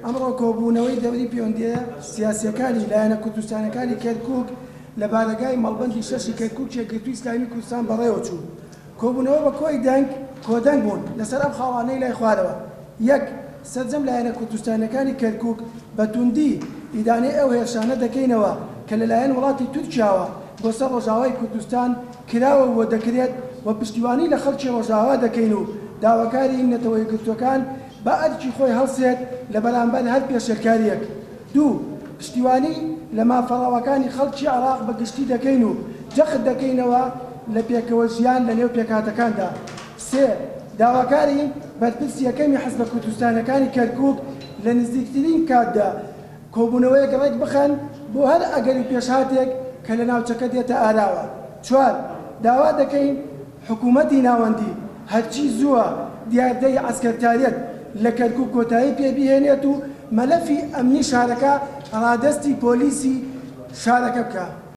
ئەمڕۆ کۆبوونەوەی دەوری پەیوەندییە سیاسییەکانی لایەنە کوردستانیەکانی کەرکوک لە بارەگای مەڵبەندی شەشی کەرکوک یەکگرتووی ئیسلامی کوردستان بەڕێوەچوو. کۆبوونەوە بە کۆی دەنگ کۆدەنگ بوون لەسەر ئەم خاڵانەی لای خوارەوە، یەک. سەرجەم لایەنە کوردستانیەکانی کەرکوک بە توندی ئیدانەی ئەو هێرشانە دەکەینەوە کە لەلایەن وڵاتی تورکیاوە بۆ سەر ڕۆژاوای کوردستان کراوە و دەکرێت و پشتیوانی لە خەڵکی ڕۆژاوا دەکەین و داواکارین نەتەوەیەکگرتووەکان بە ئەرکی خۆی هەڵسێت لە بەرامبەر هەر پێشێلکارییەک. دوو. پشتیوانی لە مافە ڕەواکانی خەڵکی عێراق بە گشتی دەکەین و جەخت دەکەینەوە لە پێکەوە ژیان لە نێو پێکهاتەکاندا. سێ. داواکارین بەرپرسی یەکەمی حزبە کوردستانیەکانی کەرکوک لە نزیکترین کاتدا کۆبوونەوەیەک ڕێکبخەن بۆ هەر ئەگەر و پێشهاتێک کە لە ناوچەکە دێتە ئاراوە. چوار. داوا دەکەین حکوومەتی ناوەندی هەرچی زووە دیاردەی عەسکەرتاریەت لە کەرکوک کۆتایی پێ بهێنێت و مەلەفی ئەمنی شارەکە ڕادەستی پۆلیسی شارەکە بکا.